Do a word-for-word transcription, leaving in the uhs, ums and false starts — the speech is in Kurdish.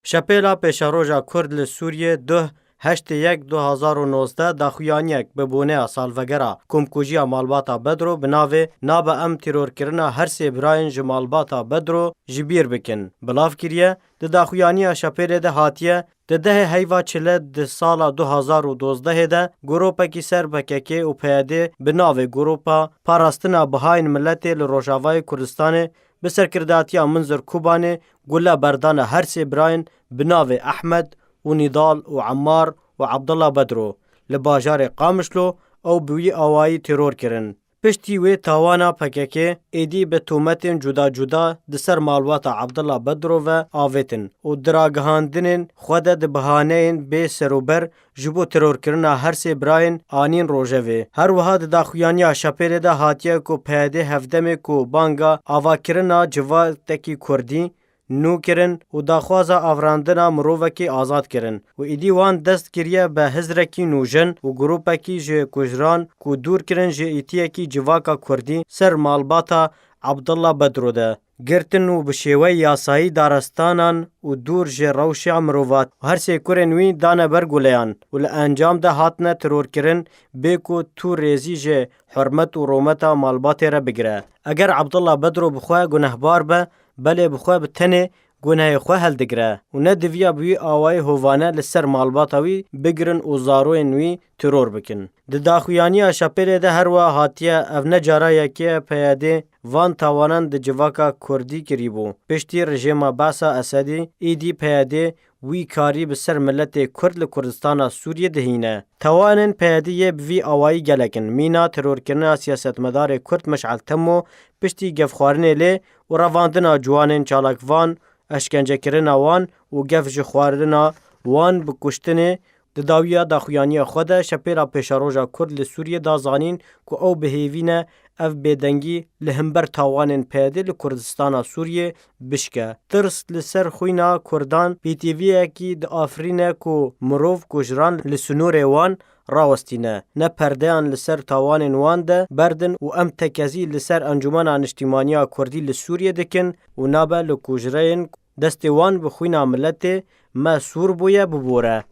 Şepêla Pêşeroja Kurd li Sûriyê duh heştê yek du hazar û nozdeh daxuyaniyek bi boneya salvegera komkujiya malbata Bedro bi navê Nabe em tîrorkirina her sê birayên ji malbata Bedro ji bîr bikin, bilav kiriye. Di daxuyaniya şepêlê de hatiye, di dehê heyva çile di sala du hazar û dozdehê de gropekî ser P K K û P Y D bi navê Gropa Parastina Bihayên Miletê li Rojavayê Kurdistanê bi serkirdatiya Munzir Kubanê gule berdana her sê birayên bi navê Ehmed û Nîdal û Emmar û Abdullah Bedro li bajarê Qamişlo ew bi wî awayî teror kirin. Piştî wê tawana P K K êdî bi tometên cuda cuda di ser malbata Abdullah Bedro ve avêtin û di ragihandinên xwe de di bihaneyên bê serûber ji bo terorkirina her sê birayên anîn rojevê. Her wiha di daxuyaniya şepêlê de hatiye ku P Y D hevdemê ku banga avakirina civatekî kurdî nû kirin û daxwaza avrandina mirovekî azad kirin û êdî wan dest kiriye bi hizrekî nûjin û grûpekî ji kujiran ku dûr kirin ji êtiyekî civaka kurdî ser malbata Abdullah Bedro de girtin û bi şêweyê yasayî daristanan û dûr ji rewşa mirovat û her sê kurên wî dane ber guleyan û li encam de hatine terorkirin, bê ku tu rêzî ji hurmet û rometa malbatê re bigire. Eger Abdullah Bedro bi xwe gunehbar be, belê bi xwe bi tenê gunehê xwe heldigire û ne diviya bi wî awayî hovane li ser malbata wî bigirin û zaroyên wî teror bikin. Di daxuyaniya şepêlê de her wiha hatiye, ev ne cara yekê ye P Y D van tawanan di civaka kurdî kirîbû. Piştî rejêma Behsa Esedî, êdî P Y D wî karî bi ser miletê Kurd li Kurdistana Sûriyê dihîne. Tawanên P Y D yê bi vî awayî gelek in. Mîna terorkirina siyasetmedarê Kurd Mişal Temo piştî gefxwarinê lê û revandina ciwanên çalakvan, eşkencekirina wan û gef ji xwarina wan bi kuştinê. Di dawiya daxuyaniya xwe de şepêla Pêşeroja Kurd li Sûriyê da zanîn ku ew bi hêvî ne ev bêdengî li himber tawanên P Y D li Kurdistana Sûriyê bişke. Tirs li ser xwîna Kurdan pêtiviyekî diafirîne ku mirov kujiran li sînorê wan rawestîne, ne perdeyan li ser tawanên wan de berdin û em tekezî li ser Encûmena Niştîmaniya Kurdî li Sûriyê dikin û nabe li kujireyên destê wan bi xwîna miletê me sûr bûye bibore.